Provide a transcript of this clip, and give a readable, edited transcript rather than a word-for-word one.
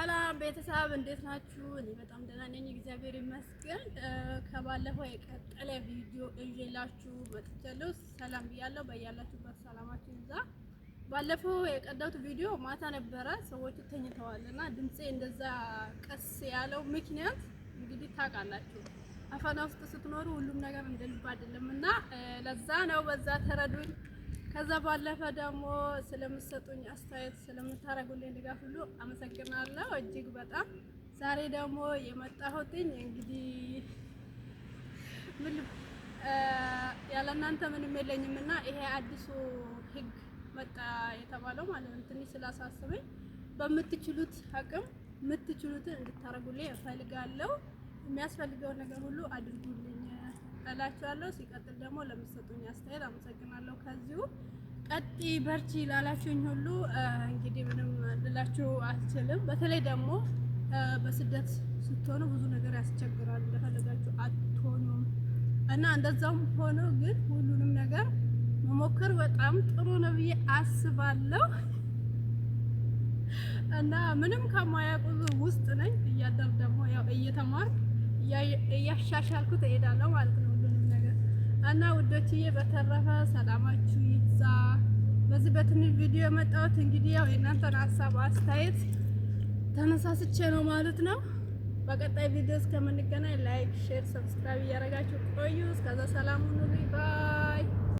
ሰላም ቤተሰብ እንዴት ናችሁ? እኔ በጣም ደህና ነኝ፣ እግዚአብሔር ይመስገን። ከባለፈው የቀጠለ ቪዲዮ ይዤላችሁ መጥቻለሁ። ሰላም ብያለሁ። በያላችሁበት ሰላማችሁ ይብዛ። ባለፈው የቀዳሁት ቪዲዮ ማታ ነበረ፣ ሰዎቹ ተኝተዋል እና ድምፄ እንደዛ ቀስ ያለው ምክንያት እንግዲህ ታውቃላችሁ፣ አፈና ውስጥ ስትኖሩ ሁሉም ነገር እንደ ልብ አይደለም እና ለዛ ነው፣ በዛ ተረዱኝ። ከዛ ባለፈ ደግሞ ስለምትሰጡኝ አስተያየት ስለምታደርጉልኝ ድጋፍ ሁሉ አመሰግናለሁ እጅግ በጣም። ዛሬ ደግሞ የመጣሁትኝ እንግዲህ ምን ያለ እናንተ ምንም የለኝም እና ይሄ አዲሱ ሕግ መጣ የተባለው ማለት ነው ትንሽ ስላሳስበኝ በምትችሉት አቅም የምትችሉትን እንድታደርጉልኝ እፈልጋለሁ። የሚያስፈልገውን ነገር ሁሉ አድርጉልኝ እላችኋለሁ። ሲቀጥል ደግሞ ለምትሰጡኝ አስተያየት አመሰግናለሁ። ከዚሁ ቀጥይ በርቺ ላላችሁኝ ሁሉ እንግዲህ ምንም ልላችሁ አልችልም። በተለይ ደግሞ በስደት ስትሆኑ ብዙ ነገር ያስቸግራል። እንደፈለጋችሁ አትሆኑም እና እንደዛም ሆኖ ግን ሁሉንም ነገር መሞከር በጣም ጥሩ ነው ብዬ አስባለሁ እና ምንም ከማያውቁ ውስጥ ነኝ። እያደር ደግሞ ያው እየተማርኩ እያሻሻልኩት እሄዳለሁ ማለት ነው ሁሉንም ነገር እና ውዶችዬ፣ በተረፈ ሰላማችሁ ይብዛ። በዚህ በትንሽ ቪዲዮ የመጣሁት እንግዲህ ያው የእናንተን ሀሳብ አስተያየት ተነሳስቼ ነው ማለት ነው። በቀጣይ ቪዲዮ እስከምንገናኝ like፣ share፣ subscribe እያደረጋችሁ ቆዩ። እስከዛ ሰላም ሁኑልኝ። Bye።